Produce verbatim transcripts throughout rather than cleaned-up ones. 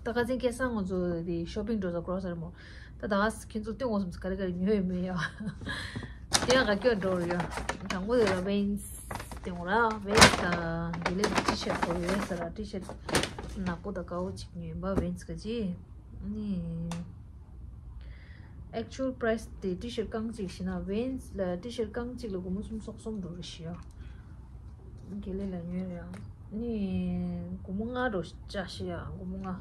ད་ཁ་སང་ཁ་སང་ང་ཚོ་དེ་ཤོ་པིང་འགྲོ་ས་གྲོ་སར་མོ། ད་ད་ཁྱེད་ཚོ་སྟོན་འོང་སོང་ག་རེ་ག་རེ་ཉོས་ཡོད་མེད་ཡ། དེ་ཡང་ག་སྐྱོ་འགྲོ་རེད་ཡ། དང་པོ་དེ་ལ་ཝེན་སི་སྟོན་འོང་ར། ཝེན་སི་དང་དེ་ལས་ཊི་ཤར་ཊི་གོ་ཡོད་ས་ར། ཊི་ཤར་ཊི་ནག་པོ་དང་དཀར་པོ་ཅིག་ཉོས་པ་ཝེན་སི་ག་ཅི། ནི་ཨེག་ཅུ་ཨལ་པ་རའི་སི་དེ་ཊི་ཤར་ཊི་རྐང་གཅིག་བྱས་ན་ཝེན་སི་ལ་ཊི་ཤར་ཊི་རྐང་གཅིག་ལ་སྒོར་མོ་སུམ་ཅུ་སོ་གསུམ་འགྲོ་རེད་ཤི་ཡ། དགེ་ལེགས་ལ་ཉོས་རེད་ཡ། ནི་སྒོར་མོ་ལྔ་འགྲོ་ཅག་ཤི་ཡ། སྒོར་མོ་ལྔ།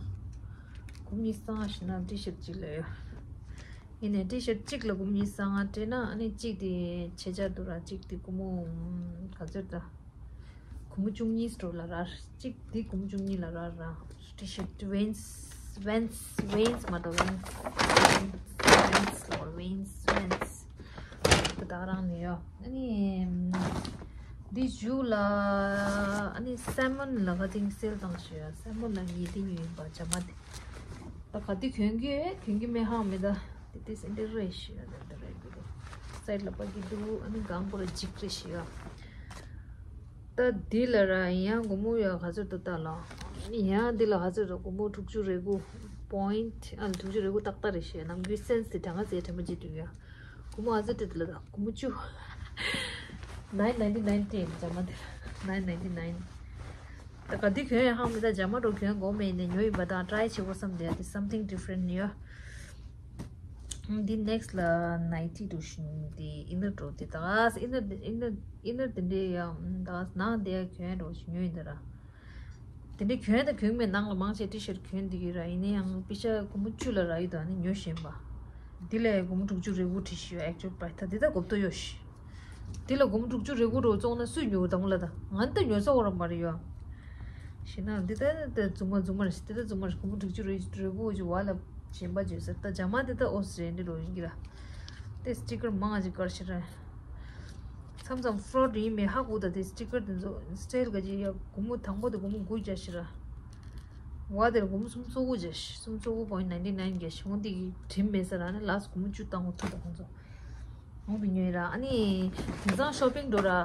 སྒོར་མོ་ཉི་ཤུ་རྩ་ལྔ་བྱས་ན་ཊི་ཤར་ཊི་གཅིག་ལ་ཡོད། ཡིན་ནའི་ཊི་ཤར་ཊི་གཅིག་ལ་སྒོར་མོ་ཉི་ཤུ་རྩ་ལྔ་སྤྲད་ན་ཨ་ནི་གཅིག་དེ་ཆད་ཆད་འདུག་ར། གཅིག་དེ་སྒོར་མོ་ག་ཚོད་ད། སྒོར་མོ་བཅུ་གཉིས་འགྲོ་ལ་ར། གཅིག་དེ་སྒོར་མོ་བཅུ་གཉིས་ལ་ར་ར། ཊི་ཤར་ཊི་ཝེན་སི་ཝེན་སི་ཝེན་སི་མ་གཏོགས་ཝེན་སི་ཝེན་སི་ལོར་ཝེན་སི་ཝེན་སི། ད་རང་ནས་ཡོད། ཨ་ནི་འདི་ཇུ་ལ་ཨ་ནི་སེ་མོན་ལ་ག་དེང་སེལ་བཏང་ཞུ་ཡ། སེ་མོན་ལ་ངེས་དེ་ཉོས་ཡིན་པ་ཇ་མ་དེ། ད་ག་དེ་གྱོན་གྱི་གྱོན་གྱི་མེད་ཧང་མེད་ད། དེ་དེ་སེ་འདི་རེད་ཤི་ཡ། དེ་འདི་རེད་འདི་རེད། སའིཌ་ལ་པ་གི་འདུག་ཨ་ནི་གང་པོ་ལ་འཇིགས་རེད་ཤི་ཡ། ད་འདི་ལ་ར་ཡང་སྒོར་མོ་ཡ་ག་ཚོད་འདུག་ད་ལ། ཡང་འདི་ལ་ག་ཚོད་འདུག་སྒོར་མོ་དྲུག་ཅུ་རེ་དགུ། པོ་ཡིན་ཊི་ཨ་དྲུག་ཅུ་རེ་དགུ་ཏག་ཏག་རེད་ཤི་ཡ། ནམ་རྒྱུན་སེན་སི་དེ་གྲངས་ཀ་ཟེར་དྲན་པ་བརྗེད་འདུག་ཡ། སྒོར་མོ་ག་ཚོད་འདུག་ད་ལ། སྒོར་མོ་བཅུ། nine ninety nine དེ་ཇ་མ་དེ་nine ninety nine། ད་ག་དེ་གྱོན་ཡང་ཧང་མི་ད་ཇ་མ་འགྲོ་གྱོན་དགོས་མེད་ནས་ཉོས་ཡིན་པ་དང་ཊི་རའི་བྱེད་དགོས་བསམ་དེ་དེ་something different ཡོད། འདི་ནེག་སི་ལ་ནའི་ཊི་འདུག་ཤིང་དེ་ཨིན་ནར་འགྲོ་དེ་ད་ཨིན་ནར་ཨིན་ནར་ཨིན་ནར་དེ་འདྲའི་ཡང་ད་ནང་དེ་གྱོན་འགྲོ་ཞིག་ཉོས་ཡིན་ད་ར། དེ་འདྲའི་གྱོན་དང་གྱོན་མེད་ནང་ལ་མང་ཆེ་ཊི་ཤར་ཊི་གྱོན་འདི་གི་ར། ཡིན་ན་ཡང་པི་ཤ་སྒོར་མོ་བཅུ་ལ་ར་ཡོད་ད་ནི་ཉོ་ཤེས་པ། འདི་ལས་སྒོར་མོ་དྲུག་ཅུ་རེ་དགུ་བྲིས་ཤིག་ཡོད། ཨེག་ཅུ་ཨལ་པ་རའི་སི་ད་འདི་ད་གོབ་ཏོ་ཡོད་ཤི། འདི་ལ་སྒོར་མོ་དྲུག་ཅུ་རེ་དགུ་རུ་བཙོང་ན་སུས་ཉོ་དང་ལ་ད་ང་འདི་ད་ཉོ་ས་འོ་ར་མ་རེད་ཡོད། ཤི་ན་འདི་ད་ད་རྫུན་མ་རྫུན་མ་རེད་ཤི། འདི་ད་རྫུན་མ་རེད། སྒོར་མོ་དྲུག་ཅུ་རེ་རེ་དགུ་ཅིག་བ་ལ་ཞེན་པ་བྱོས་ཟེར། ད་ཇ་མ་འདི་ད་ཨོ་སི་རེད་འདི་རོ་ཡིན་གི་ར། དེ་སི་ཊི་ཀར་མང་ང་ཅིག་དཀར་ཤི་ར། མཚམས་མཚམས་ཕོ་རོཌ་ཡིན་མིན་ཧ་གོ་ད། དེ་སི་ཊི་ཀར་དེ་ཚོ་སི་ཊལ་ག་ཅི་ཡ། སྒོར་མོ་དང་པོ་དེ་སྒོར་མོ་དགུ་བརྒྱ་ཤི་ར། བ་དེར་སྒོར་མོ་སུམ་ཅུ་སོ་དགུ་བརྒྱ་ཤི། སུམ་ཅུ་སོ་དགུ་པོ་ཡིན་ནའིན་ཊི་ནའིན་བརྒྱ་ཤི། འོ་འདི་གི་དྲིམ་མེད་ས་ར་ནི་ལ་སྒོར་མོ་བཅུ་བཏང་འོ་ཐུ་ད་ཁོང་ཚོ། འོ་འདི་ཉོས་ར། ཨ་ནི་དེང་སང་ཤོ་པིང་འགྲོ་ར།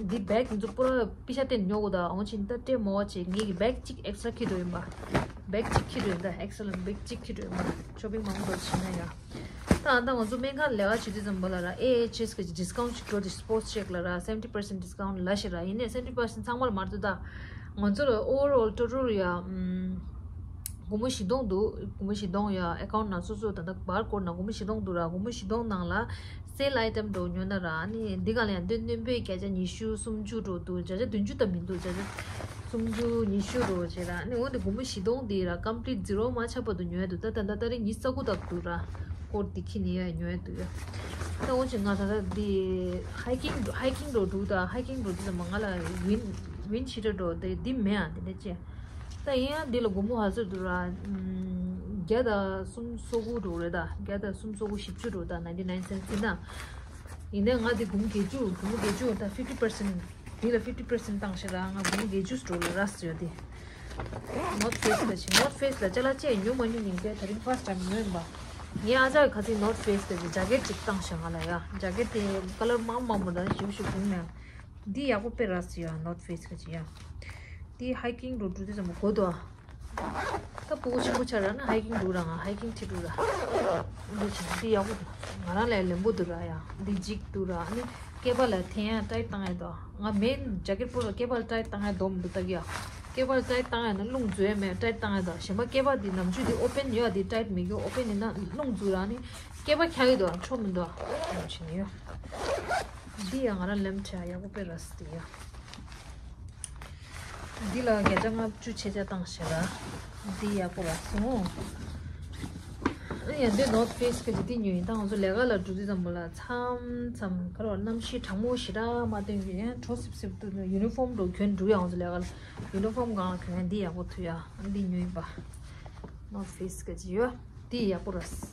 འདི་བེག་དེ་ཚོ་པུ་ར་པི་ཤ་སྟེར་ཉོ་གོ་ད། འོ་ཆེན་ད་སྟེར་མོ་བ་ཆེ་ངེད་ཀྱི་བེག་གཅིག་ཨེག་སི་ཊ་ར་ཁྱེར་འགྲོ་ཡིན་པ། བེག་གཅིག་ཁྱེར་འགྲོ་ཡིན་ད། ཨེག་སི་ཊ་ར་ལ་བེག་གཅིག་ཁྱེར་འགྲོ་ཡིན་པ། ཤོ་པིང་མང་པོ་བྱས་ན་ཡ། ད་ཨ་ད་ང་ཚོ་སྨན་ཁང་ལས་ཀ་བྱེད་དུས་ཙམ་པ་ལ་ར་ཨེ་ཨེཆ་ཨེས་གི་ཌི་སི་ཀའུན་ཊི་ཞིག་འགྲོ་དེ་སི་པོ་སི་ཅེག་ལ་ར་སེ་ཝེན་ཊི་པར་སེན་ཊི་ཌི་སི་ཀའུན་ཊི་ལ་ཞིག་ར། ཡིན་ནའི་སེ་ཝེན་ཊི་པར་སེན་ཊི་ཚང་མ་ལ་མ་རེད་འདུག་ད་ང་ཚོ་ལ་ཨོ་ཝར་ཨོལ་ཊོ་ཊལ་ཡ་ཨམ་སྒོར་མོ་བཞི་སྟོང་འདུག་སྒོར་མོ་བཞི་སྟོང་ཡ་ཨེ་ཀའུན་ཊི་ནང་སོ་སོ་ད་ལྟ་བར་ཀོཌ་ནང་སྒོར་མོ་བཞི་སྟོང་འདུག་ར། སྒོར་མོ་བཞི་སྟོང་ནང་ལ་སེལ་ཨའི་ཊེམ་འགྲོ་ཉོ་ན་ར། ཨ་ནི་འདི་ག་ལ་ཡང་འདོན་འདོན་པོའི་བརྒྱ་ཆ་ཉི་ཤུ་སུམ་ཅུ་འགྲོ་འདུག་བརྒྱ་ཆ་བདུན་ཅུ་ད་མི་འདུག་བརྒྱ་ཆ་སུམ་ཅུ་ཉི་ཤུ་འགྲོ་བྱས་ར། ཨ་ནི་འོ་འདི་སྒོར་མོ་བཞི་སྟོང་འདི་ར་ཀམ་པི་ལིཊ་ཛི་རོ་མ་ཆགས་བར་དུ་ཉོ་ཡ་འདུག་ད་ད་ད་ད་རེས་ཉི་ཤུ་རྩ་དགུ་ད་འདུག་ར། ཀོཌ་འདི་ཁྱེར་ནས་ཡ་ཉོ་ཡ་འདུག་ཡ། ད་འོ་ཅིག་ང་ད་ད་འདི་ཧའི་ཀིང་ཧའི་ཀིང་འགྲོ་འདུག་ད་ཧའི་ཀིང་འགྲོ་དུས་ཙམ་པ་ང་ལ་ཝིན་ཝིན་ཤི་ཊར་འགྲོ་དེ་འདི་མེད་ཨ། དེ་འདྲ་ཅེ། ད་ཡིན་ཡང་འདི་ལ་སྒོར་མོ་ག་ཚོད་འདུག་ར། ཨམ་བརྒྱ་དང་སུམ་ཅུ་སོ་དགུ་འགྲོ་རེད་ད། བརྒྱ་དང་སུམ་ཅུ་སོ་དགུ་བཞི་བཅུ་འགྲོ་ད། ནའིན་ཊི་ནའིན་སེན་ཊི་ཡིན་ན། ཡིན་ནའི་ང་འདི་སྒོར་མོ་བརྒྱད་ཅུ་སྒོར་མོ་བརྒྱད་ཅུ་ད་ཕིབ་ཊི་པར་སེན་ཊི་འདི་ལ་ཕིབ་ཊི་པར་སེན་ཊི་བཏང་ཤག་ར། ང་སྒོར་མོ་བརྒྱད་ཅུ་འགྲོ་ལ་ར་ཟེར་ཡོད་དེ། ནོར་ཕེ་སི་ལ་ཕྱིན། ནོར་ཕེ་སི་ལ་ཅ་ལག་ཅེས་ཉོ་མ་མྱོང་ཡིན་པས་ད་རིང་ཕར་སི་ཊའིམ་ཉོས་ཡིན་པ། ངའི་ཨ་ཅག་གི་ཁ་སང་ནོར་ཕེ་སི་དེ་ཇ་ཀེཊ་ཅིག་བཏང་ཤག་ང་ལ་ཡ། ཇ་ཀེཊ་དེ་ཀ་ལར་མང་མང་པོ་འདུག་ཞིབ་ཞིབ་གོང་ནས། འདི་ཡག་པོ་དཔེ་ར་སི་ཡ། ནོར་ཕེ་སི་ག་ཅི་ཡ། འདི་ཧའི་ཀིང་འགྲོ་འགྲོ་དུས་ཙམ་པ་གོ་འདུག་ཨ། ད་ཕྲུ་གུ་ཆེན་པོ་ཆགས་ར་ན་ཧའི་ཀིང་འགྲོ་ར། ང་ཧའི་ཀིང་ཁྲིད་འགྲོ་ར། འདི་བྱས་འདི་ཡག་པོ་འདུག་ང་རང་ལ་ལེན་པོ་འདུག་ར་ཡ། འདི་འཇིགས་འདུག་ར། ཨ་ནི་སྐེད་པ་ལ་འཐེན་ཡ་ཊའིཊ་བཏང་ཡ་འདུག་ང་མེན་ཇ་ཀེཊ་པོ་ལ་སྐེད་པ་ལ་ཊའིཊ་བཏང་ཡ་འདུག་མི་འདུག་ལྟ་གི་ཡ། སྐེད་པ་ལ་ཊའིཊ་བཏང་ཡ་ན་རླུང་འཛུལ་ཡ་མེད། ཊའིཊ་བཏང་ཡ་འདུག་གཞན་པ་སྐེད་པ་འདི་ནམ་རྒྱུན་འདི་ཨོ་པེན་ཡོད་ཨ། འདི་ཊའིཊ་མེད་རྒྱུ། ཨོ་པེན་ཡིན་ན་རླུང་འཛུལ་ར། ཨ་ནི་སྐེད་པ་འཁྱག་གི་འདུག་ཆོ་མི་འདུག་ཨ། ཡང་བྱས་ནས་ཡོད། འདི་ཡང་ང་རང་ལེམ་ཁྲ་ཡག་པོ་དཔེ་ར་སི་དེ་ཡ། འདི་ལ་བརྒྱ་ཆ་ལྔ་བཅུ་ཆེ་ཆ་བཏང་ཤག་ར། འདི་ཡག་པོ་ར་སོང་། ཨ་ཡང་འདི་ནོར་ཕེ་སི་གི་འདི་ཉོས་ཡིན། ད་ང་ཚོ་ལས་ཀ་ལ་འགྲོ་དུས་ཙམ་པ་ལ་མཚམས་མཚམས་ག་རེ་བ་གནམ་གཤིས་གྲང་མོ་ཞེ་དྲག་མ་སྟོན་གྱི་ཡང་དྲོ་སིབ་སིབ་ཏུ་ཡུ་ནི་ཕོམ་འདྲ་གྱོན་འགྲོ་ཡ། ང་ཚོ་ལས་ཀ་ལ་ཡུ་ནི་ཕོམ་སྒང་ལ་གྱོན་ཡ་འདི་ཡག་པོ་ཐུག་ཡ། འདི་ཉོས་ཡིན་པ། ནོར་ཕེ་སི་ག་ཅི་ཡོད། འདི་ཡག་པོ་ར་སི།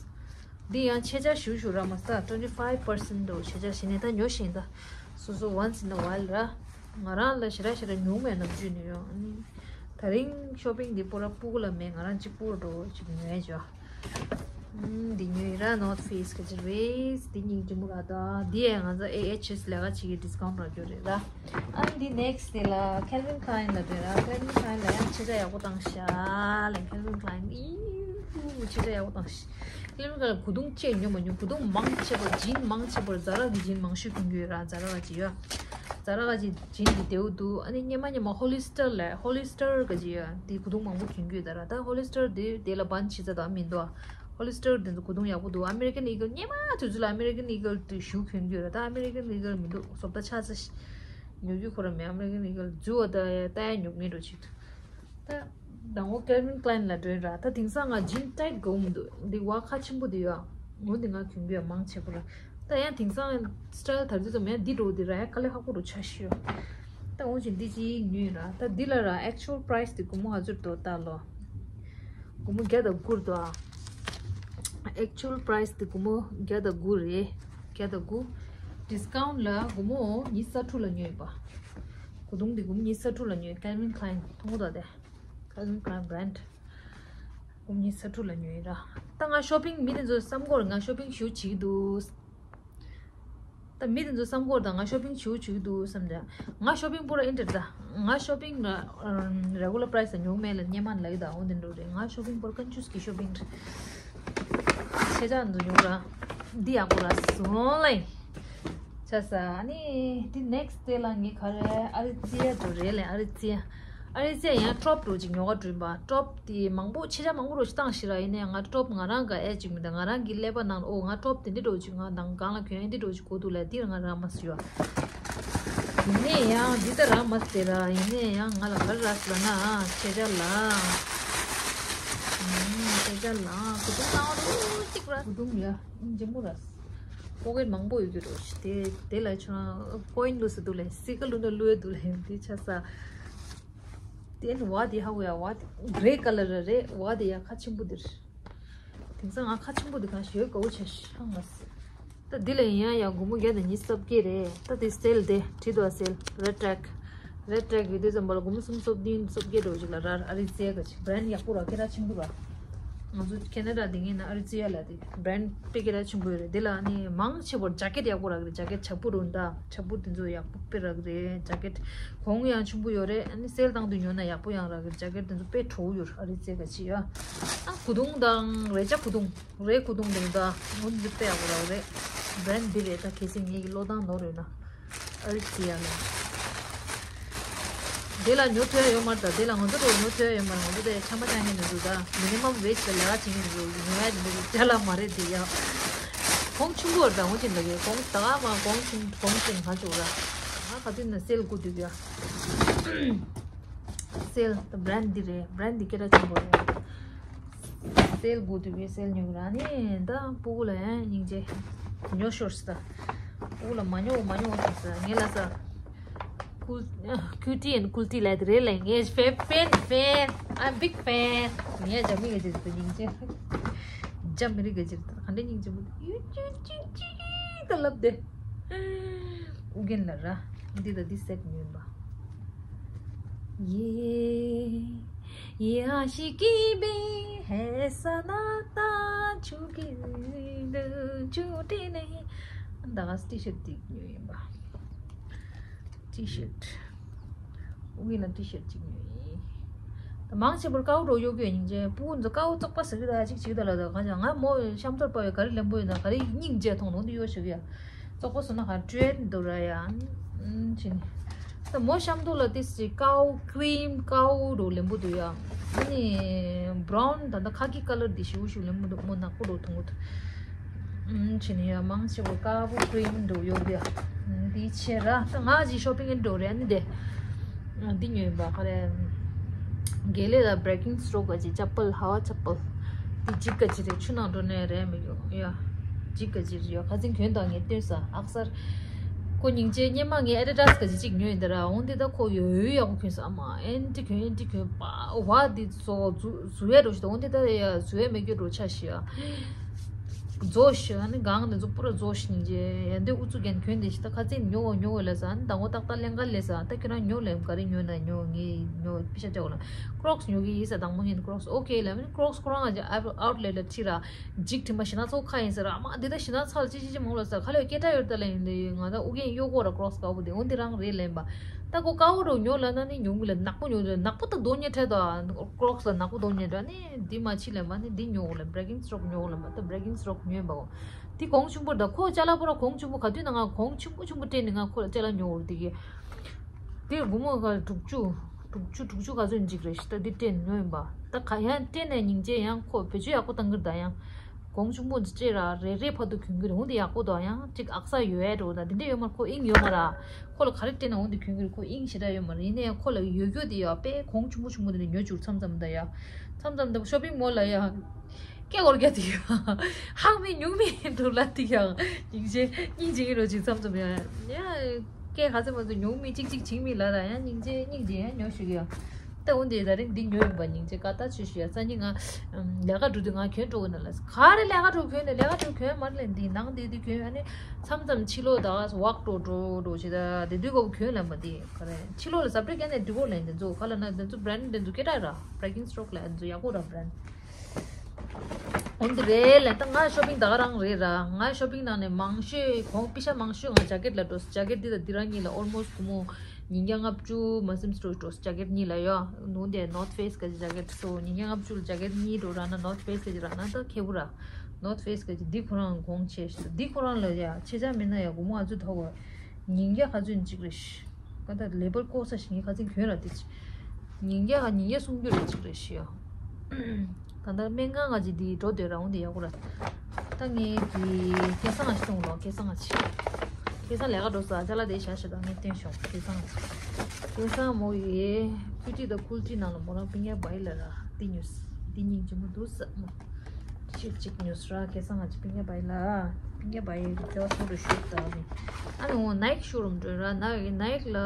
འདི་ཡང་ཆེ་ཆ་ཞུ་ཞུ་ར་མ་ས་twenty five percent འདྲ་ཆེ་ཆ་ཞིག་ནས་ད་ཉོ་ཤེས་ད། སོ་སོ་once in a while ར། ང་རང་ལ་ཞེ་དྲག་ཞེ་དྲག་ཉུང་མེད་ནམ་རྒྱུན་ནས་ཡོང་ཨ་ནི། ད་རིང་ཤོ་པིང་འདི་པོ་ར་སྤུ་གུ་ལ་མེད། ང་རང་གཅིག་པོ་འགྲོ་ཅིག་ཉོས་ཅོ། ཨུམ། འདི་ཉོས་ར། North Face ག་ཅི་རེད། འདི་སྙིང་རྗེ་མོ་ར། ད་འདི་ཡང་ང་ཚོ་ཨེ་ཨེཆ་ཨེས་ལས་ཀ་བྱེད་ཀྱི་discount རག་རྒྱུ་རེད་ར། ཨ་ནི་འདི་next དེ་ལ་Calvin Klein ལ་འགྲོ་ར། Calvin Klein ལ་ཡང་ཆེ་ཆ་ཡག་པོ་བཏང་ཤག་ལ། Calvin Klein ཨིའུ་ཆེ་ཆ་ཡག་པོ་བཏང་ཤག Calvin Klein ལ་གོས་ཐུང་ཅིག་ཉོ་མ་ཉོ། གོས་ཐུང་མང་ཆེ་བ་ཇིན་མང་ཆེ་བ་Zara གི་ཇིན་མང་ཤོས་གྱོན་གྱི་ཡོད་ར། Zara ག་ཅི་ཡོད། Zara ག་ཅི་ཇིན་གྱི་དེའུ་འདུག་ཨ་ནི་སྙེ་མ་སྙེ་མ་Hollister ལ། Hollister ག་ཅི་ཡོད། དེ་གོས་ཐུང་མང་པོ་གྱོན་གྱི་ཡོད་ད་ར། ད་Hollister དེ་དེ་ལ་brand ཆེ་ས་ད་མི་འདུག Hollister དེ་ཚོ་གོས་ཐུང་ཡག་པོ་འདུག American Eagle སྙེ་མ་དུས་ཚོད་ལ་American Eagle དེ་ཞུ་གྱོན་གྱི་ཡོད་ར། ད་American Eagle མི་འདུག་བཟོ་ལྟ་ཆགས་ཚར་ཤག་ཉོ་རྒྱུ་ཁོ་རང་མེད། American Eagle འཛུལ་བ་ད་ལྟ་ཡ་ཉོ་མཁན་འགྲོ་ཆེད་དུ། ད་དང་པོ་Calvin Klein ལ་འགྲོ་ཡིན་ར། ད་དེང་སང་ང་ཇིན་ཊའིཊ་དགོས་མི་འདུག་འདི་བ་ཁ་ཆེན་པོ་འདི་ཡོད། འོ་འདི་ང་གྱོན་གྱི་ཡོད་མང་ཆེ་བོ་ར། ད་ཡང་དེང་སང་style དར་དུས་ཙམ་ཡང་འདི་འགྲོ་འདི་ར་ཡ་དཀའ་ལས་ཁག་པོ་འགྲོ་ཆ་ཤི་ཡོད། ད་འོ་ཅིག་འདི་ཅིག་ཉོས་ར། ད་འདི་ལ་ར་actual price དེ་སྒོར་མོ་ག་ཚོད་འདུག་ལྟ་ལོ། སྒོར་མོ་བརྒྱ་དང་དགུ་རེད་དོ། Actual price དེ་སྒོར་མོ་བརྒྱ་དང་དགུ་རེད། བརྒྱ་དང་དགུ། Discount ལ་སྒོར་མོ་ཉི་ཤུ་རྩ་དྲུག་ལ་ཉོས་པ། གོས་ཐུང་དེ་སྒོར་མོ་ཉི་ཤུ་རྩ་དྲུག་ལ་ཉོས། Calvin Klein མཐོང་གོ་ད་དེ། Calvin Klein brand སྒོར་མོ་ཉི་ཤུ་རྩ་དྲུག་ལ་ཉོས་ར། ད་ང་shopping མི་དེ་ཚོ་བསམ་གོ་ར། ང་shopping ཞུ་བྱེད་ཀྱི་འདུག་ད་མི་དེ་ཚོ་བསམ་གོ་ར། ད་ང་shopping ཞུ་བྱེད་ཀྱི་འདུག་བསམ་ད། ང་shopping པོ་ར་ཨིན་ཊར་ད། ང་shopping ལ་regular price ལ་ཉོ་མེད་ལ་སྙེ་མ་ལ་ཡི་ད་འོ་དེ་འགྲོ་རེད། ང་shopping པོ་ར་ཀན་ཅུས་ཀྱི་shopping རེད། ཆེ་ཆ་འདུག་ཉོ་ར། འདི་ཡག་པོ་ར་སོང་ལེ། ཆ་ས་ཨ་ནི་འདི་next དེ་ལ་ངས་ག་རེ། ཨ་རི་ཙི་ཡ་འགྲོ་རེད་ལེ། ཨ་རི་ཙི་ཡ། ཨ་རི་ཙི་ཡ་ཡང་top འགྲོ་ཅིག་ཉོ་ག་འགྲོ་ཡིན་པ། top དེ་མང་པོ་ཆེ་ཆ་མང་པོ་རོ་ཞིག་བཏང་ཞིག་ར། ཡིན་ནའི་ང་top ང་རང་ག་ཨེ་ཅིག་མི་འདུག་ང་རང་གི་ཀླད་པ་ནང་ཨོ་ང་top དེ་འདྲ་འགྲོ་ཅིག་ང་དང་གང་ལ་གྱོན་འདི་འགྲོ་ཅིག་གོ་འདུག་ལ། འདི་ང་རང་མ་སུ་ཡོད། ཡིན་ནའི་ཡང་འདི་ལྟ་རང་མ་ཟེར་ར། ཡིན་ནའི་ཡང་ང་ལ་ག་རེ་རག་ཟེར་ན་ཆེ་ཆ་ལ། ཨུམ། ཆེ་ཆ་ལ་གོས་ཐུང་སྣང་བ་རོ་གཅིག་ར། གོས་ཐུང་ཡ་སྙིང་རྗེ་མོ་ར། པོ་ཀེཊ་མང་པོ་ཡོད་ཀྱི་རོ། དེ་དེ་ལ་ཆུང་ཀོ་ཡིན་བླུགས་སུ་འདུག་ལེ། སི་ཀ་བླུགས་ན་བླུགས་ཡ་འདུག་ལེ། འདི་ཆ་ས། དེ་ནི་བ་དེ་ཧ་གོ་ཡ། བ་དེ་grey colour ར་རེད། བ་དེ་ཡ་ཁ་ཆེན་པོ་འདིར། དེང་སང་ང་ཁ་ཆེན་པོ་འདི་གང་ཞོལ་དགའ་བོ་ཆེ་ཤང་མ་སི། ད་འདི་ལ་ཡིན་ཡང་ཡང་སྒོར་མོ་བརྒྱ་དང་ཉི་ཤུ་རྩ་བརྒྱད་རེད། ད་དེ་sale དེ་བྲིས་འདུག་ཨ། sale red tag red tag ཡོད་དུས་ཙམ་པ་ལ་སྒོར་མོ་སུམ་ཅུ་སོ་བདུན་སོ་བརྒྱད་འགྲོ་ཅིག་ལ་ར། ཨ་རི་ཙི་ཡ་ག་ཅིག brand ཡག་པོ་ར། སྐད་གྲགས་ཆེན་པོ་ར། ང་ཚོ་ཁེ་ན་ཌ་དེ་ངའི་ནང་ཨ་རི་ཙི་ཡ་ལ་དེ་brand དཔེ་སྐད་གྲགས་ཆེན་པོ་ཡོད་རེད། དེ་ལ་ནི་མང་ཆེ་བར་jacket ཡག་པོ་རག་རེད། jacket ཆ་པུ་རུ་འདྲ་ཆ་པུ་དེ་ཚོ་ཡག་པོ་དཔེ་རག་རེད། jacket གོང་ཡང་ཆེན་པོ་ཡོད་རེད། ཨ་ནི་sale བཏང་དུས་ཉོ་ན་ཡག་པོ་ཡང་རག་རེད། jacket དེ་ཚོ་དཔེ་བྲོ་བོ་ཡོད་རེད། ཨ་རི་ཙི་ཡ་ག་ཅིག་ཡ། ཨ་གོས་ཐུང་དང་རས་ཆ་གོས་ཐུང་། རས་གོས་ཐུང་དེ་འདྲ་ངོ་འཛིན་དཔེ་ཡག་པོ་རག་རེད། brand འདི་རེད། ད་གལ་སྲིད་ངེད་ཀྱི་བློ་བཏང་ནོར་ཡོད་ན་ཨ་རི་ཙི་ཡ་ལ། དེ་ལ་ཉོ་ཐུབ་ཡ་ཡོད་མ་རེད། ད་དེ་ལ་ང་ཚོ་རོ་ཉོ་ཐུབ་ཡ་ཡོད་མ་རེད། ང་ཚོ་དེ་ཆམ་པ་བཅག་མཁན་དེ་འདུག་ད་minimum wage ལ་ལས་ཀ་བྱེད་མཁན་དེ་འདུག་ཉོ་ཡ་དེ་འདུག་ཅ་ལག་མ་རེད་དེ་ཡ། གོང་ཆུང་པོ་རེད། ད་ངོ་ཅིག་ལ་གོང་ད་ག་མ་གོང་ཆུང་གོང་ཆུང་ང་ཚོ་ར་ང་ག་དུས་ན་སེལ་དགོས་འདུག་ཡ། སེལ་ད་brand འདི་རེད། brand འདི་སྐད་གྲགས་ཆེན་པོ་རེད། སེལ་དགོས་དུས་པའི་སེལ་ཉོ་གི་ར། ནི་ད་སྤུ་གུ་ལ་ཡང་སྙིང་རྗེ་ཉོ་ཤོར་སི་ད། སྤུ་གུ་ལ་མ་ཉོ་མ་ཉོ་ཤོར་སི་ད། ངས་ལ་ས་ཀུལ་ཀུལ་ཊི་ཨེན་ཀུལ་ཊི་ལ་དེ་རེད་ལ། ངས་ཕེན་ཕེན་ཕེན། I'm big fan. ངས་རྒྱ་མི་ག་ཅིག་ད་སྙིང་རྗེ། རྒྱ་མི་རིགས་ག་ཅིག་ད་ག་འདྲ་སྙིང་རྗེ་མོ་ཡུ་ཅུ་ཅུ་ཅི་ད་ལབ་དེ། ཨུ་རྒྱན་ལ་ར། འདི་དང་འདི་སེཊ་ཉོས་པ། ये ये आशिकी भी है सनाता छुकी छुटी नहीं। ད་ག་ཊི་ཤར་ཊི་ཉོས་ཡིན་པ། ཊི་ཤར་ཊི། ཨུ་ཡིན་ལ་ཊི་ཤར་ཊི་གཅིག་ཉོས་ཡིན། ད་མང་ཆེ་བར་དཀར་པོ་འགྲོ་ཡོད་གི་སྙིང་རྗེ། སྤུ་གུ་ཚོ་དཀར་པོ་བཙོག་པ་ཟ་གི་ད་གཅིག་བྱེད་གི་ད་ལ། ད་ག་ཅང་ང་མོ་ཤམ་ཐོག་པ་བའི་ག་རེ་ལེན་པོ་ཡོད་ན་ག་རེ་སྙིང་རྗེ་མཐོང་ནོ་འདི་ཡོད་ཤོད་གི་ཡ། བཙོག་པོ་སོང་ན་ག་ཊི་རེད་འདུག་ར་ཡ། ཨུམ་ཕྱིན། ད་མོ་ཤམ་ཐོག་ལ་ཏིས་ཅིག་དཀར་པོ་ཀྲིམ་དཀར་པོ་འགྲོ་ལེན་པོ་འདུག་ཡ། ཨ་ནི་brown ད་ད་ཁ་ཀི་ཀ་ལར་འདི་ཞིའུ་ཞིའུ་ལེན་པོ་འདུག་མོ་ནག་པོ་འགྲོ་མཐོང་གི་འདུག་ཨུམ་ཕྱིན་ཡ་མང་ཆེ་བ་དཀར་པོ་ཀྲིམ་འགྲོ་ཡོད་གི་ཡ། འདི་ཆེ་ར། ད་ང་ཅིག་ཤོ་པིང་ཨེ་འགྲོ་རེད། ཨ་ནི་དེ་འདི་ཉོས་ཡིན་པ་ག་རེ། དགེ་ལེགས་ལ་བྷེ་རེ་ཀིང་སི་ཊོར་ག་ཅིག་ཅ་པལ་ཧ་བ་ཅ་པལ། འདི་གཅིག་ག་ཅིག་རེད། ཆུ་ནང་འགྲོ་ནས་རེད་མི་ཡོ་ཡ། གཅིག་ག་ཅིག་རེད་ཡོ། ཁ་སང་གྱོན་དང་ངས་སྟོན་ས་ཨག་སར། ཁོ་སྙིང་རྗེ་སྙེ་མ་ངས་ཨེ་ཌི་ཌ་སི་ག་ཅིག་གཅིག་ཉོས་ཡིན་ད་ར། འོང་འདི་ད་ཁོ་ཡོད་ཡོད་ཡག་པོ་གྱོན་ས། ཨ་མ་ཨེ་འདྲ་གྱོན་ཨེ་འདྲ་གྱོན་པ་བ་འདི་ཚོ་བཟུ་བཟུ་ཡ་འགྲོ་ཞིག་ད། འོང་འདི་ད་ཡ་བཟུ་ཡ་མེད་རྒྱུ་འགྲོ་ཆ་ཞིག་ཡ། རྫོགས་ཤི་ཨ་ནི་གང་ནས་རྫོགས་པོ་ར་རྫོགས་ཤི་སྙིང་རྗེ་ཡ་འདི་ཨུ་ཚུགས་རྒྱན་གྱོན་དེ་ཤི་ད་ཁ་ཚིག་ཉོ་གོ་ཉོ་གོ་ལས་ཨ་ནི་དང་པོ་ཏག་ཏག་ལེན་ག་ལས་ཨ་ད་ཁྱོད་རང་ཉོ་ལེམ་ག་རེ་ཉོ་ན་ཉོ་ངས་ཉོ་པི་ཤ་ཅག་ལ་ཀྲོག་སི་ཉོ་གི་ཡིན་ས་དང་པོ་ངས་ཀྲོག་སི་ཨོ་ཁེ་ལ་མིན་ཀྲོག་སི་ཁོ་རང་ཨ་ཅག་ཨའུ་ལེ་ལ་ཁྲི་ར་འཇིག་དྲི་མ་ཞི་ན་ཚོ་ཁ་ཡིན་ཟེར་ཨ་མ་འདི་ད་ཞི་ན་ཚ་ལ་ཅི་ཅི་ཅི་མང་ལ་ས་ཁ་ལས་སྐད་གྲགས་ཡོད་ད་ལ་ཡིན་འདི་ང་ད་ཨུ་རྒྱན་གཡོ་གོ་ར་ཀྲོག་སི་དཀར་པོ་དེ་ཨོ་འདི་རང་རེད་ལེན་པ། ད་ཁོ་དཀར་པོ་རུ་ཉོ་ལ་ན་ནི་ཉུང་མི་ལ་ནག་པོ་ཉོ་ནག་པོ་ད་གདོང་ཉེ་འཕྲད་དོ་ཀྲོག་སི་ལ་ནག་པོ་གདོང་ཉེ་འདྲ་ནི་འདི་མ་ཕྱི་ལེན་པ་ནི་འདི་ཉོ་གོ་ལ་བྷེ་རེ་ཀིང་སི་རོག་ཉོ་གོ་ལ་མ་ད་བྷེ་རེ་ཀིང་སི་རོག་ཉོ་ཡིན་པའོ། དེ་གོང་ཆུང་པོ་ད་ཁོ་ཅ་ལག་པོ་ར་གོང་ཆུང་པོ་ག་དུས་ན་ང་གོང་ཆུང་པོ་ཆུང་པོ་སྤྲད་ནི་ང་ཁོ་ལ་ཅ་ལག་ཉོ་འོར་དེ་གི་དེ་སྒོར་མོ་ག་དྲུག་ཅུ་དྲུག་ཅུ་དྲུག་ཅུ་ག་ཚོད་འཇིག་རེད་ཤི་ད་དེ་སྤྲད་ནི་ཉོ་ཡིན་པ་ད་ག་ཡང་སྤྲད་ནས་སྙིང་རྗེ་ཡང་ཁོ་བེད་སྤྱོད་ཡག་པོ་བཏང་གི་རེད་ད་ཡང་གོང་ཆུང་པོ་འདི་སྤྲད་ར་རེ་རེ་ཕ་དུ་གྱོན་གི་རེད་འོང་དེ་ཡག་པོ་ད་ཡང་ཅིག་ཨག་ས་ཡོད་ཨེ་འགྲོ་ད་དེ་འདྲ་ཡོད་མ་ཁོ་ཨིན་ཡོད་མ་ར་ཁོ་ལ་ག་རེ་སྤྲད་ན་འོང་དེ་གྱོན་གི་རེད་ཁོ་ཨིན་ཞེ་དྲག་ཡོད་མ་རེད་ཡིན་ནའི་ཁོ་ལ་ཡོད་རྒྱུ་དེ་ཡོད་པས་གོང་ཆུང་པོ་ཆུང་པོ་དེ་ནས་ཉོ་བཅུག་མཚམས་མཚམས་ད་ཡ་མཚམས་མཚམས་ད་ཤོ་པིང་མོལ་ལ་ཡ། སྐད་འོར་རྒྱ་དེ་ཡོད། ཧང་མི་ཉུང་མི་འགྲོ་ལ་དེ་ཡང་སྙིང་རྗེ་སྙིང་རྗེ་ཡིན་རོ་ཅིག་མཚམས་མཚམས་ཡང་ཡང་སྐད་ག་ཚད་མ་ཚོད་ཉུང་མི་གཅིག་གཅིག་བྱིང་མི་ལ་ལ་ཡང་སྙིང་རྗེ་སྙིང་རྗེ་ཡང་ཉོ་ཞུ་གི་ཡང་ད་འོན་ཏེ་ད་རིང་འདི་ཉོ་ཡིན་པ་སྙིང་རྗེ་ཀ་ད་ཆུ་ཞུ་ཡ་སང་ཉིན་ང་ལས་ཀ་འགྲོ་དུས་ང་གྱོན་འགྲོ་གི་ན་ལ་ག་རེ་ལས་ཀ་འགྲོ་གྱོན་ནས་ལས་ཀ་འགྲོ་གྱོན་མ་ལས་འདི་ནང་འདི་འདི་གྱོན་ཨ་ནི་མཚམས་མཚམས་ཕྱི་ལོགས་ད་ཝག་འགྲོ་འགྲོ་འགྲོ་ཞེ་ད་དེ་དུས་གོ་གྱོན་ལ་མ་དེ་ག་རེ་ཕྱི་ལོགས་ལ་ཟབ་སྤྲོད་རྒྱ་ནས་འགྲིག་གོ་ལ་འདི་ཚོ་ག་ལ་ན་འདི་ཚོ་བྷེ་རེན་ཌི་འདི་ཚོ་སྐད་གྲགས་ར་བྷེ་རེ་ཀིང་སི་རོག་ལ་འདི་ཚོ་ཡག་པོ་ར་བྷེ་རེན་ཌི། འོན་ཏེ་རེད་ལས་ད་ང་ཤོ་པིང་ད་ག་རང་རེད་ར། ང་ཤོ་པིང་ནང་ནས་མང་ཤོས་གོང་པི་ཤ་མང་ཤོས་ང་ཇ་ཀེ་ཊི་ལ་འགྲོ། ཇ་ཀེ་ཊི་འདི་དང་འདི་རང་གཉིས་ལ་ཨོལ་མོ་སི་ཊི་སྒོར་མོ་ཉིས་བརྒྱ་ལྔ་བཅུ་མ་ཟིན་སི་འགྲོ་འགྲོ། ཇ་ཀེ་ཊི་གཉིས་ལ་ཡ། འོན་ཏེ་ནོར་ཐི་ཕེ་སི་གི་ཇ་ཀེ་ཊི་སོ་ཉིས་བརྒྱ་ལྔ་བཅུ་ལ་ཇ་ཀེ་ཊི་གཉིས་འགྲོ་ར་ན་ནོར་ཐི་ཕེ་སི་གི་ར་ན་ད་ཁེ་བོ་ར། ནོར་ཐི་ཕེ་སི་གི་འདི་ཁོ་རང་གོང་ཆེ་ཤི་འདི་ཁོ་རང་ལ་ཡ་ཆེ་ཆ་མིན་ན་ཡ་སྒོར་མོ་ཨ་ཚུ་ཐོག་གོ་ཉིས་བརྒྱ་ག་ཚོད་ཅིག་རེད་ཤི། ང་ད་ལེ་བར་ཀོ་ས་ཞིག་ངས་ཁ་ཚིག་གྱོན་ར་དེ་ཅི། ཉིན་རྒྱ་ག་ཉིན་རྒྱ་གསུང་རྒྱུ་རེད་ཅིག་རེད་ཤི་ཡ། ད་ལྟ་སྨན་ཁང་ང་ཅི་དེ་འགྲོ་སྡོད་ར་འོང་དེ་ཡག་པོ་ར། ད་ངས་ཀྱི་སྐལ་བཟང་ང་ཞིག་གཏོང་ལོ་སྐལ་བཟང་ང་ཅི། སྐལ་བཟང་ལས་ཀ་འགྲོ་ས་ཅ་ལག་དེ་བཞག་ཤི་ད་ངས་སྟོན་ཤོག་སྐལ་བཟང་ང་ཅི། སྐལ་བཟང་མོ་ཡི་ཀུ་ཏི་དང་ཀུལ་ཏི་ནང་ལ་མོ་རང་པིང་ཡ་བའི་ལ་ར་དེ་ཉོས་དེ་སྙིང་རྗེ་མོ་འདུག་ས་མོ། ཤིག་ཅིག་ཉོས་ར་སྐལ་བཟང་ང་ཅི་པིང་ཡ་བའི་ལ། པིང་ཡ་བའི་ལ་ཁྱོད་ཚོ་རུ་ཤུགས་ད་ནི། ཨ་ནི་འོ་ནའི་ཤོ་རུམ་འགྲོ་ར་ནའི་ནའི་ལ་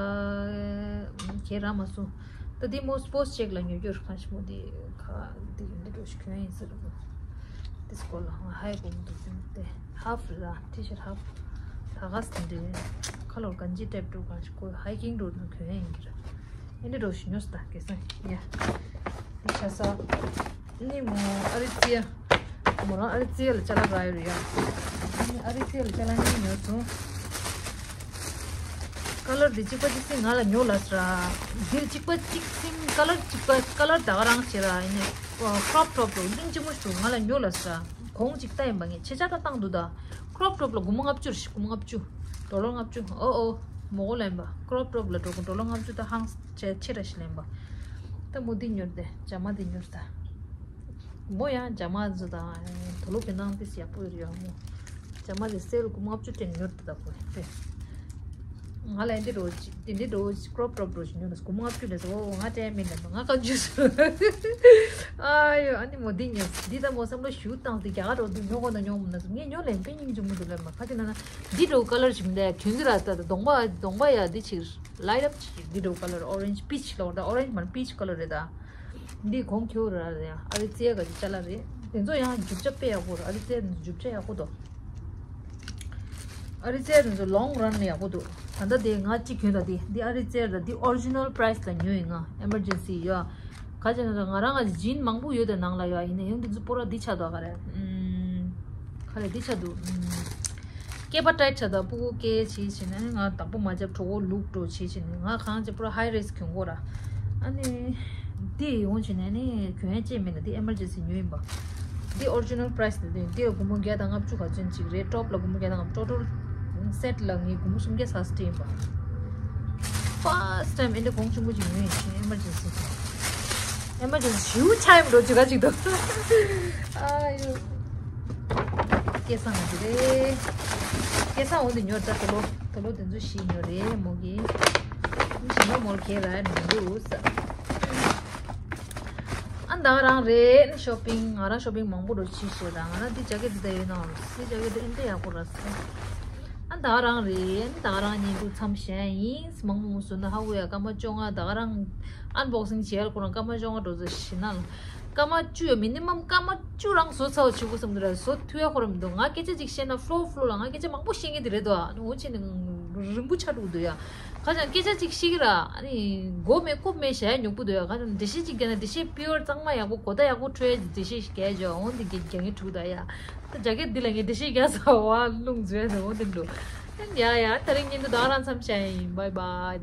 ཁྱེད་ར་མ་སོང་། ད་དེ་མོ་སྤོ་སི་ཅེག་ལ་ཉོ་རྒྱུར་ཁ་ཤི་མོ་དེ་ཁ་དེ་འདི་འགྲོ་ཤི་ཁྱོད་ཡིན་ཟེར་ར་མོ། དེ་སྐོར་ལ་ཧ་ཧའི་གོ་མོ་འདུག་ཟིན་ཏེ་ཧབ་ར་ཊི་ཤར་ཧབ་ད་ག་སྟེ་འདི་ཁ་ལོར་གན་ཇི་ཊེབ་འགྲོ་ག་ཤི་ཁོ་ཧའི་ཀིང་འགྲོ་ན་ཁྱོད་ཡིན་གི་ར། ཨེ་འདྲ་འགྲོ་ཞིག་ཉོས་ད་སྐལ་བཟང་ཡ། འདི་ཆ་ས། ནི་མོ་ཨ་རི་ཙི་ཡ། མོ་རང་ཨ་རི་ཙི་ཡ་ལ་ཅ་ལག་རག་ཡོད་རེད་ཡ། ཨ་རི་ཙི་ཡ་ལ་ཅ་ལག་གཉིས་ཉོས་སོང་། ཀ་ལར་འདི་གཅིག་པ་གཅིག་སྲིང་ང་ལ་ཉོ་ལ་ཟེར། འདིར་གཅིག་པ་གཅིག་སྲིང་ཀ་ལར་གཅིག་པ་ཀ་ལར་ད་ག་རང་བྱེད་ར་ཡིན་ནི། ཁྲོབ་ཁྲོབ་རོ་གླིང་ཆེན་མོ་ཞིག་ང་ལ་ཉོ་ལ་ཟེར། གོང་གཅིག་ལྟ་ཡིན་པ་ངས་ཆེ་ཆ་ད་བཏང་འདུག་ད། ཁྲོབ་ཁྲོབ་ལ་སྒོར་མོ་ལྔ་བཅུ་རེད་ཤི་སྒོར་མོ་ལྔ་བཅུ། ཌོ་ལར་ལྔ་བཅུ་ཨོ་ཨོ། མོ་གོ་ལེན་པ་ཁྲོབ་ཁྲོབ་ལ་འགྲོ་གོ་ཌོ་ལར་ལྔ་བཅུ་ད་ཧང་ཆེ་ཆེ་ར་ཤི་ལེན་པ། ད་མོ་འདི་ཉོར་ཏེ་ཇ་མ་འདི་ཉོར་ད། མོ་ཡང་ཇ་མ་འཛུ་དང་དུ་ལུ་གི་ནང་ཏི་སི་ཡག་པོ་ཡོད་ཡོད་མོ། ཇ་མ་འདི་སེལ་སྒོར་མོ་ལྔ་བཅུ་སྤྲད་ཉོར་ཏེ་ད་ཁོ་ཡིན་ཏེ། ང་ལ་འདི་འགྲོ་ཅི་འདི་འདི་འགྲོ་ཅི་ཁྲོབ་ཁྲོབ་འགྲོ་ཅི་ཉོ་ན་སྒོར་མོ་ལྔ་བཅུ་ལས་སོ་ང་སྤྲད་མིན་ལ་ང་བཀའ་འཇུ་སོ། ཨ་ཡོ་ཨ་ནི་མོ་འདི་ཉོས་འདི་ད་མོ་བསམ་བློ་ཞུ་བཏང་སྟེ་རྒྱ་གར་འགྲོ་དུས་ཉོ་དགོས་ན་ཉོ་མི་ན་སོ་ངས་ཉོ་ལེན་པའི་སྙིང་རྗེ་མོ་འདུག་ལེ་མ་ཁ་ཅིག་ན་ན་འདི་འགྲོ་ཀ་ལར་ཞིག་མི་འདུག་གྱོན་གི་ར་ད་ད་གདོང་པ་གདོང་པ་ཡ་འདི་ཕྱིར་ལའིཊ་ཨབ་ཅིག་འདི་འགྲོ་ཀ་ལར་ཨོ་རེན་ཇི་པིཆ་ལོར་ད་ཨོ་རེན་ཇི་མ་པིཆ་ཀ་ལར་རེད་ད། འདི་གོང་ཁྱེའུ་ར་རེད་ཡ། ཨ་རི་ཙི་ཡ་ག་ཅི་ཅ་ལག་རེད། དེ་ཚོ་ཡང་རྒྱུ་ཆ་དཔེ་ཡག་པོ་རེད། ཨ་རི་ཙི་ཡ་དེ་ཚོ་རྒྱུ་ཆ་ཡག་པོ་འདུག་ཨ་རི་ཙི་ཡ་དེ་ཚོ་ལོང་རན་ལ་ཡག་པོ་འདུག་ད་ལྟ་དེ་ང་གཅིག་གྱོན་ད་དེ་འདི་ཨ་རི་ཙི་ཡ་ར་འདི་ཨོ་རི་ཇི་ནལ་པ་རའི་སི་ལ་ཉོས་ཡིན་ང་ཨེ་མར་ཇེན་སི་ཡོད། ག་ཅི་ན་ང་རང་ང་ཇིན་མང་པོ་ཡོད་དེ་ནང་ལ་ཡོད་ཡིན་ན་ཡང་འདི་ཚོ་པོ་ར་འདི་ཆ་དོ་ག་རེད། ཨུམ། ག་རེ་འདི་ཆ་འདུག་ཨུམ། སྐེད་པ་ཊའིཊ་ཆགས་དང་སྤུ་གུ་སྐད་བྱེད་བྱེད་ནས་ང་བདག་པོ་མ་བརྒྱབ་གྲོགས་པོ་ལུག་འགྲོ་བྱེད་བྱེད་ནས་ང་གང་བྱེད་པོ་ར་ཧའི་རེས་གྱོན་གོ་ར། ཨ་ནི། འདི་ཡོང་བྱེད་ནས་ནི་གྱོན་ཡ་ཅེས་མེད་ན་འདི་ཨེ་མར་ཇེན་སི་ཉོས་ཡིན་པ། འདི་ཨོ་རི་ཇི་ནལ་པ་རའི་སི་དེ་འདི་ཡ་སྒོར་མོ་བརྒྱ་དང་ལྔ་བཅུ་ག་ཚོད་ཅིག་རེད་ཊོབ་ལ་སྒོར་མོ་བརྒྱ་དང་ལྔ་བཅུ་ཊོ་ཊལ་སེཊ་ལ་ངས་སྒོར་མོ་སུམ་བརྒྱ་ས་སྟེ་ཡིན་པ། ཕར་སི་ཊའིམ་ཨེ་འདྲ་གོང་ཆེན་པོ་ཅིག་ཉོས་ཡིན་ཨེ་མར་ཇེན་སི་ཅིག་ཨེ་མར་ཇེན་སི་ཞིའུ་ཆ་ཡིན་འགྲོ་ཅིག་ག་ཅིག་འདུག་ཨ་ཡོ། སྐལ་བཟང་ང་ཅི་རེད། སྐལ་བཟང་འོང་དུ་ཉོ་ད་ད་ལོ་ད་ལོ་དེ་ཚོ་ཞིག་ཉོ་རེད་མོ་གི། ཞིང་ལོ་མོར་ཁྱེད་ར་ནི་འདུག་ས། ཨ་ད་ག་རང་རེད་ནི་ཤོ་པིང་ང་རང་ཤོ་པིང་མང་པོ་འགྲོ་ཅི་ཞེས་ར་ང་རང་འདི་ཇ་ཀེ་ཊི་འདི་ད་ཡོད་ན་འོང་སི་ཇ་ཀེ་ཊི་འདི་ཨེ་འདྲ་ཡག་པོ་ར་ས། ཨ་ད་ག་རང་རེད་ནི་ད་ག་རང་ཉིན་འདུག་མཚམས་གཞན་ཡིན་སི་མང་པོ་མོ་སུ་ན་ཧ་གོ་ཡ་སྐར་མ་བཅོ་ལྔ་ད་ག་རང་ཨན་བོག་སིང་བྱེད་ཡ་ཁོ་རང་སྐར་མ་བཅོ་ལྔ་འགྲོ་ཚོ་ཞི་ན་ལ་ སྐར་མ་བཅུ་ཡ་མི་ནི་མམ་སྐར་མ་བཅུ་རང་བཟོ་ཚར་བ་བྱེད་དགོས་བསམ་འདུག་ར། བཟོ་ཐུབ་ཡ་ཁོ་ར་མི་འདུག་ང་སྐད་ཆ་ཅིག་བཤད་ན་ཕློ་ཕློ་ལ་ང་སྐད་ཆ་མང་པོ་བཤད་མཁན་དེ་རེད་དོ། ཨ་ནི་འོ་བྱས་ནས་རིང་པོ་ཆགས་འགྲོ་གི་འདུག་ཡ། ཁ་ཅང་སྐད་ཆ་ཅིག་བཤད་ཀྱི་ར། ཨ་ནི་མགོ་མེད་སྐོར་མེད་བཤད་ཡ་ཉོབ་པོ་འདུག་ཡ། ཁ་ཅང་འགྲེལ་བཤད་ཅིག་རྒྱག་ན་འགྲེལ་བཤད་པིའུར་གཙང་མ་ཡག་པོ་གོ་བརྡ་ཡག་པོ་འཕྲོད་ཡ་འགྲེལ་བཤད་རྒྱག་ཡ་ཅོ་འོ་འདི་རྒྱག་རྒྱག་མཁན་འགྲོ་གི་འདུག་ཡ། ད་རྒྱ་སྐད་འདི་ལ་ངས་འགྲེལ་བཤད་རྒྱག་ས་བ་རླུང་འཛུལ་ཡ་ཟེར་འོ་འདི་འགྲོ། ཡ་ཡ་ད་རིང་བརྙན་ཐུང་ད་ག་རང་མཚམས་བཞག་ཡིན། བའི་བའི།